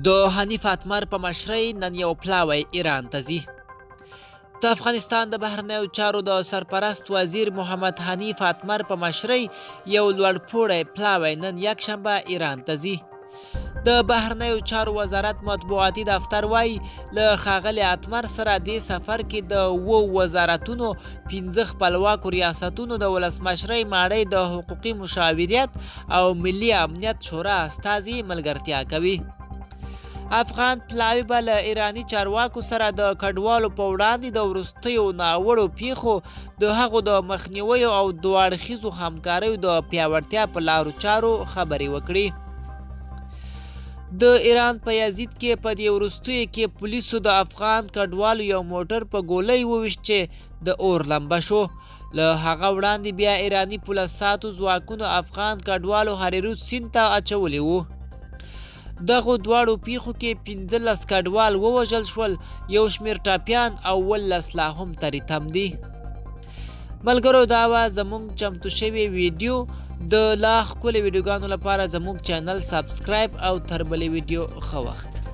د حنیف اتمر په مشرۍ نن یو پلاوی ایران ته ځي. د افغانستان د بهرنیو چارو د سرپرست وزیر محمد حنیف اتمر په مشرۍ یو لوړپوړی پلاوی نن یکشنبه ایران ته ځي. د بهرنیو چارو وزارت مطبوعاتي دفتر وایي، له ښاغلي اتمر سره دې سفر کې د اوو وزارتونو، پنځه خپلواکو ریاستونو، د ولسمشرۍ ماڼۍ د حقوقي مشاوریت او ملي امنیت شورا استازي ملګرتیا کوي. افغان پلاوی به له ایراني چارواکو سره د کډوالو په وړاندې د وروستیو ناوړو پیښو، د هغو د مخنیویو او دوه اړخیزو همکاریو د پیاوړتیا په لارو چارو خبرې وکړي. د ایران په یزید کې په دې وروستیو کې پولیسو د افغان کډوالو یو موټر په ګولۍ وویشت چې د اور لمبه شو. له هغه وړاندې بیا ایراني پوله ساتو ځواکونو افغان کډوالو هریرود سیند ته اچولي وو. دغو دواړو پیښو کې 15 کډوال ووژل شول، یو شمېر ټپیان او 17 لا هم تري تم دي. ملګرو، دا وه زموږ چمتو شوې ویډیو. د لا ښکلې ویډیوګانو لپاره زموږ چینل سبسکرایب او تر بلې ویډیو ښه وخت.